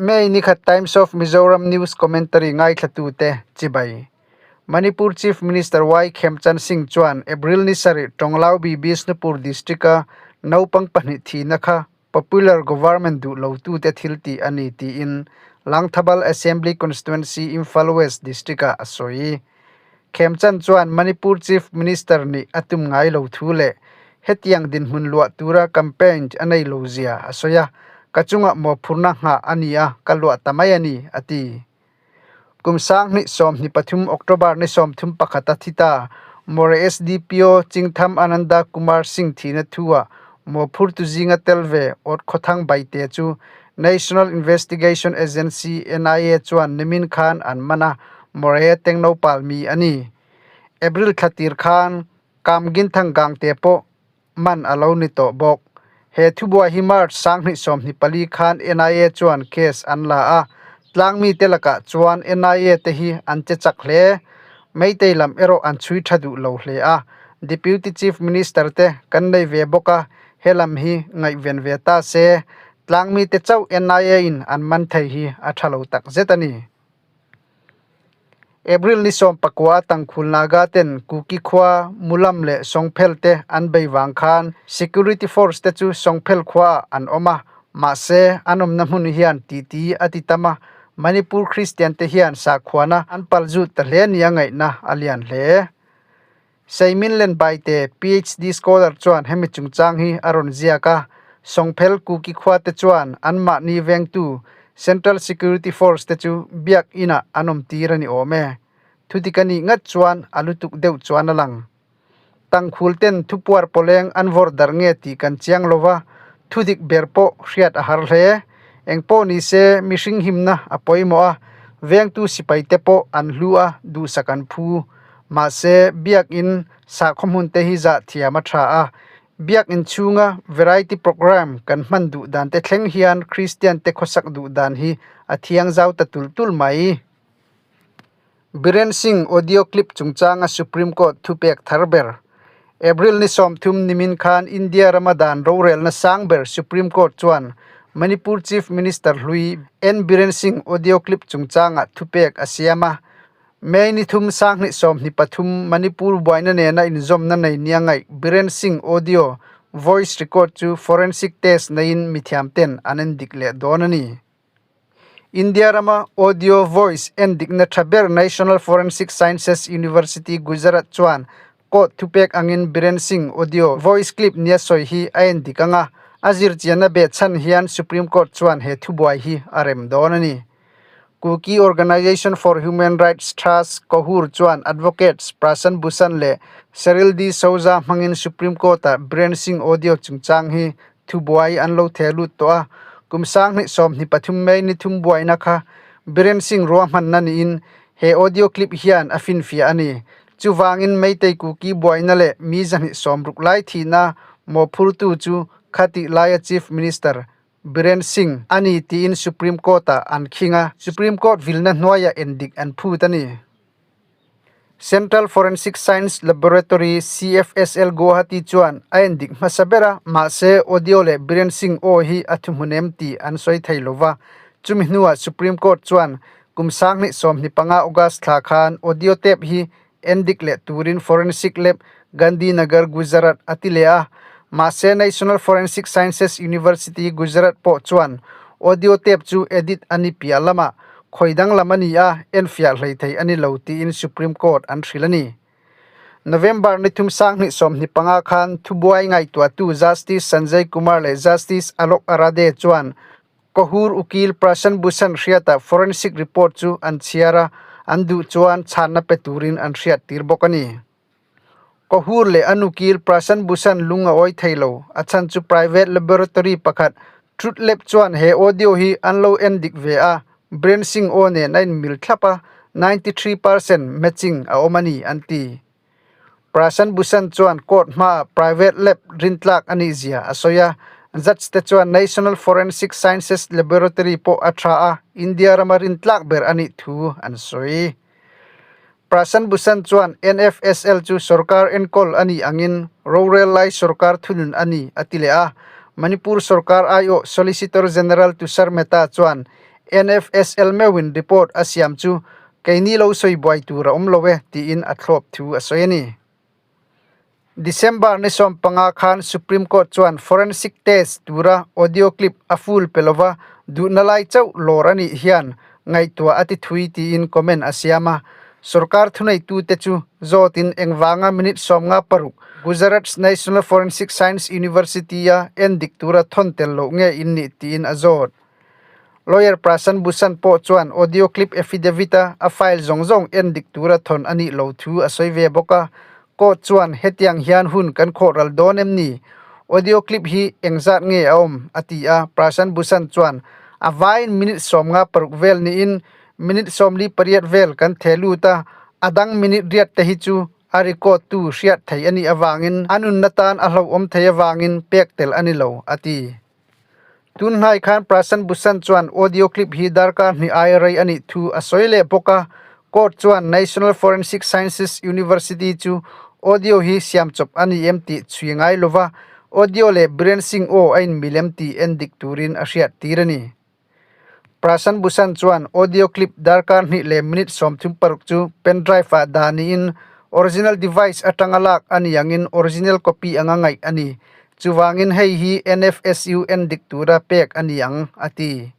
May ni khat Times of Mizoram News Commentary ngaithlatute chibai. Manipur Chief Minister Y Khemchand Singh chuan April ni sarih Tonglaubi Bishnupur District-a naupang pahnih thihna kha Popular Government duh lotute thil tih a ni tiin Langthabal Assembly Constituency Imphal West District-ah a sawi. Khemchand chuan Manipur Chief Minister nih a tum ngai lo thu leh Hetiang dinhmun luah tura campaign a nei lo zia a sawi a, ka chungah mawhphurhna nghah a ni a, ka luah ta mai a ni, a ti. Kum sanghnih 23 October ni 31 a thi ta, More SDPO Chingtham Ananda Kumar Singh thihna thu-ah mawhphurtu zinga tel ve awt khawthang baite chu National Investigation Agency, NIA, chuan nimin khan an man a, More Tengnopal mi a ni. April thla tir khan Kamginthang gangte pawh man a lo ni tawh bawk. He thubuai hi March 2024 khan NIA chuan case an la a, tlangmite lakah chuan NIA te hi an che chak hle. Meitei lam erawh an chhui tha duh lo hle a, Deputy Chief Minister te kan nei ve bawk a, he lam hi ngaihven ve ta se, tlangmite chauh NIA in an man thei hi a tha lo takzet a ni. April ni 19 a Tangkhul Naga ten Kuki khua Mulam leh Sawngphel te an bei vang khan Security Force te chu Sawngphel khua ah an awm a, mahse an awmna hmun hian titi a ti tam a, Manipur Christian te hian sakhuana an pal zut ta hle nia ngaihna a lian hle. Seimin Lenbaite PhD scholar chuan hemi chungchang hi a rawn ziak a, Sawngphel Kuki khua te chuan anmahni vengtu Central Security Force te chu biak inah an awm tir a ni awm e. Thudik a nih ngat chuan a lutuk deuh chuan a lang. Tangkhul ten thupuar pawleng an vawrh darh nge tih kan chiang lo va, thudik ber pawh hriat a har hle. Engpawh ni se mihring himna a pawimawh a, vengtu sipai te pawh an hlu a, duhsak an phu. Mahse, biakinn sakhaw hmun te hi zah thiam a tha a, biakinn chhunga variety programme kan hman duh dan te thleng hian Kristian te khawsak duh dan hi a thiang zau ta tul tul mai. Biren Singh audio clip chungchanga Supreme Court thupek thar ber. April ni 30 nimin khan India rama dan rorelna sang ber Supreme Court chuan Manipur Chief Minister hlui N Biren Singh audio clip chungchanga thupek a siam a, May ni thum 2023 Manipur buaina nena inzawmna nei nia ngaih Biren Singh audio voice record chu forensic test neiin mithiamten an endik leh dawn a ni. India rama audio voice endikna tha ber National Forensic Sciences University Gujarat chuan court thupek angin Biren Singh audio voice clip nia sawi hi a endik ang a, a zirchianna behchhan hian Supreme Court chuan he thubuai hi a rem dawn a ni. Kuki Organisation for Human Rights Trust, Kohur, chuan Advocates Prashant Bhushan leh Cyril D Souza hmangin Supreme Court-ah Biren Singh audio chungchang hi thubuai an lo theh lut tawh a. Kum 2023 May ni thum buaina kha Biren Singh ruahmanna niin he audio clip hian a finfiah a ni. Chuvangin Meitei Kuki buaina leh mi 260 lai thihna mawhphurtu chu khatih laia Chief Minister Biren Singh a ni tiin Supreme Court-ah an khing a, Supreme Court vilna hnuaiah endik an phut a ni. Central Forensic Science Laboratory, CFSL, Guwahati chuan a endik hmasa ber a, mahse audio leh Biren Singh aw hi a thuhmun em tih an sawi thei lo va. Chumi hnuah Supreme Court chuan kum 2025 August thla khan audio tape hi endik leh turin Forensic Lab, Gandhinagar, Gujarat a ti leh a. Mahse, National Forensic Sciences University, Gujarat pawh chuan audio tape chu edit a ni piah lamah khawi danglam a ni a, enfiah hlei thei a ni lo tiin Supreme Court an hrilh a ni. November ni thum 2025 khan thubuai ngaihtuahtu Justice Sanjay Kumar leh Justice Alok Aradhe chuan Kohur Ukil Prashant Bhushan hriata forensic report chu an chhiar a, an duh chuan chhanna pe turin an hriat tir bawk a ni. Kohur leh an ukil Prashant Bhushan lung a awi thei lo, a chhan chu private laboratory pakhat Truth Lab chuan he audio hi an lo en dik ve a, Biren Singh aw nen a inmil thlap a, 93% matching a awm a ni an ti. Prashant Bhushan chuan court hmaah private lab rintlak a nih zia a sawi a, judge te chuan National Forensic Sciences Laboratory pawh a tha a, India rama rintlak ber a nih thu an sawi. Prashant Bhushan chuan NFSL chu sorkar enkawl a nih angin rorel lai sorkar thunun a ni a ti leh a, Manipur sorkar aiawh Solicitor General Tushar Mehta chuan NFSL meuhin report a siam chu keini lo sawi buai tur a awm lo e tiin a thlawp thu a sawi a ni. December ni 15 khan Supreme Court chuan forensic test tura audio clip a full pe lova duhna lai chauh lawr a nih hian ngaihtuah a ti thui tiin comment a siam a. Sorkar thuneitute chu zawtin engvanga minute 56 Gujarat's National Forensic Science University-a endik tura thawn tel loh nge in nih tiin a zawt. Lawyer Prashant Bhushan pawh chuan audio clip affidavit-a a file zawng zawng endik tura thawn a nih lo thu a sawi ve bawk a. Court chuan hetiang hian hun kan khawh ral dawn em ni? Audio clip hi engzat nge a awm? a ti a. Prashant Bhushan chuan a vaiin minute 56 vel niin minute 48 vel kan theh lut a, a dang minute riat te hi chu a record tu hriat thei a nih avangin a nunna tan a hlauhawm thei avangin pek tel a ni lo, a ti. Tun hnai khan Prashant Bhushan chuan audio clip hi darkar hnih aia rei a nih thu a sawi leh bawk a, court chuan National Forensic Sciences University chu audio hi siam chawp a ni em tih chhui ngai lova audio leh Biren Singh aw a inmil em tih endik turin a hriat tir a ni. Prashant Bhushan chuan audio clip darkar hnih leh minute 36 chu pen drive ah dah niin original device atanga lak a ni angin original copy anga ngaih a ni. Chuvangin hei hi NFSU endik tura pek a ni ang, a ti.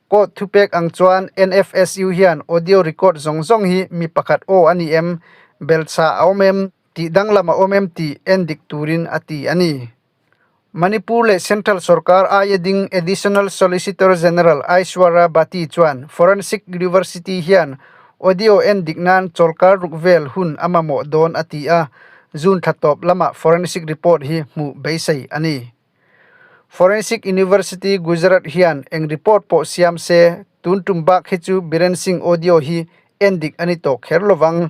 Court thupek ang chuan NFSU hian audio record zawng zawng hi mi pakhat aw a ni em, belchhah a awm em, tih danglam a awm em tih endik turin a ti a ni. Manipur leh Central sorkar aia ding Additional Solicitor General Aishwarya Bhati chuan Forensic University hian audio endik nan chawlkar ruk vel hun a mamawh dawn a ti a, June thla tawp lamah forensic report hi hmuh beisei a ni. Forensic University Gujarat hian eng report pawh siam se tun tum bak hi chu Biren Singh audio hi endik a ni tawh kher lovang.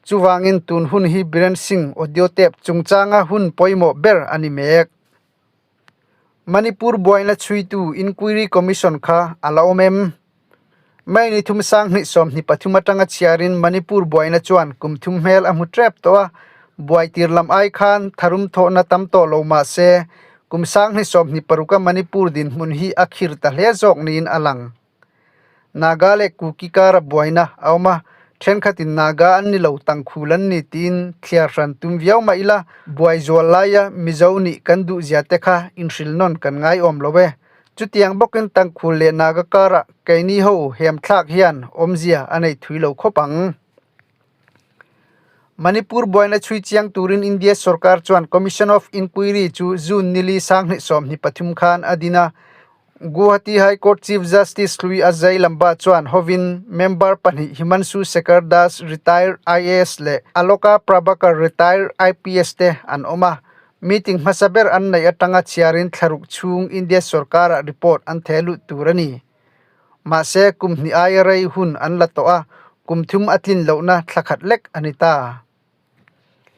Chuvangin tun hun hi Biren Singh audio tape chungchanga hun pawimawh ber a ni mek. Manipur buaina chhuitu Inquiry Commission kha a la awm em? May ni thum 2023 atanga chhiarin Manipur buaina chuan kum thum hmel a hmu tep tawh a, buai tir lam ai khan tharum thawhna tam tawh lo mah se kum 2026 a Manipur dinhmun hi a khir ta hle zawk niin a lang. Naga leh Kuki kara buaina a awm a, thenkhatin Naga an ni lo, Tangkhul an ni tiin thliar hran tum viau mah ila, buai zual laia Mizo nih kan duhzia te kha inhrilhnawn kan ngaiawm lo e. Chutiang bawkin Tangkhul leh Naga kara keini ho hem thlak hian awmzia a nei thui lo khawp ang. Manipur buaina chhui chiang turin India sorkar chuan Commission of Inquiry chu June nili 2023 khan a din a. Guwahati High Court Chief Justice Hlui Ajay Lamba chuan hovin member pahnih Himanshu Shekhar Das retired IAS leh Aloka Prabhakar retired IPS te an awm a. Meeting hmasa ber an neih atanga chhiarin thlaruk chhung India sorkarah report an theh lut tur a ni. Mahse kum hnih aia rei hun an la tawh a, kum thum a tlin lohna thla khat lek a ni ta.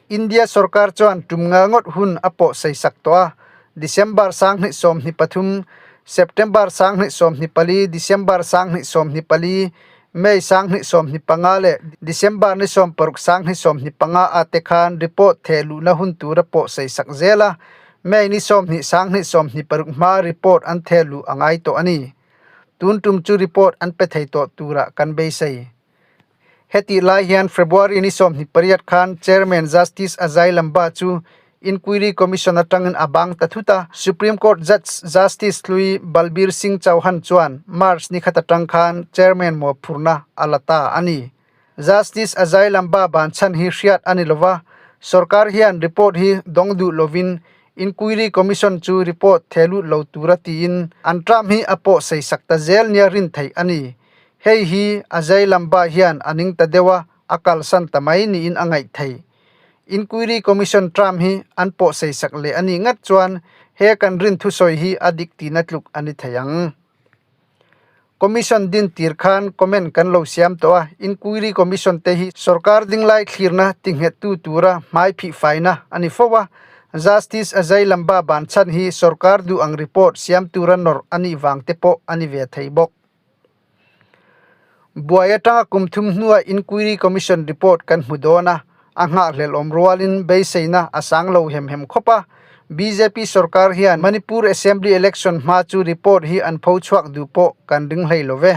India sorkar chuan tum nga ngawt hun a pawh seisak tawh a, December 2023, September 2024, December 2024, May 2025 leh December ni 16 2025 ah te khan report theh luhna hun tur a pawh seisak zel a, May ni 20 2026 hma report an theh luh a ngai tawh a ni. Tun tum chu report an pe thei tawh turah kan beisei. Hetih lai hian February ni 28 khan Chairman Justice Ajay Lamba chu Inquiry Commission atangin a bang ta thut a, Supreme Court Judge Justice Hlui Balbir Singh Chauhan chuan March ni khat atang khan Chairman mawhphurhna a la ta a ni. Justice Ajay Lamba ban chhan hi hriat a ni lova, sorkar hian report hi dawng duh lovin Inquiry Commission chu report theh lut lo tura tiin an term hi a pawh seisak ta zel nia rin theih a ni. Hei hi Ajay Lamba hian a ning ta deuh a, a kalsan ta mai niin a ngaih thei. Inquiry Commission term hi an pawh seisak leh a nih ngat chuan he kan rin thusawi hi a dik tihna tluk a ni thei ang. Commission din tir khan comment kan lo siam tawh a, Inquiry Commission te hi sorkar dinglai thlirna tinghettu tura hmai phih faina a ni fo a, Justice Ajay Lamba ban chhan hi sorkar duh ang report siam tura nawrh a nih vang te pawh a ni ve thei bawk. Buai atanga kum thum hnuah Inquiry Commission report kan hmu dawn a, a nghahhlelh awm rualin beiseina a sang lo hem hem khawp a. Bjp sorkar hian Manipur Assembly Election hma chu report hi an pho chhuak duh pawh kan ring hlei lo ve.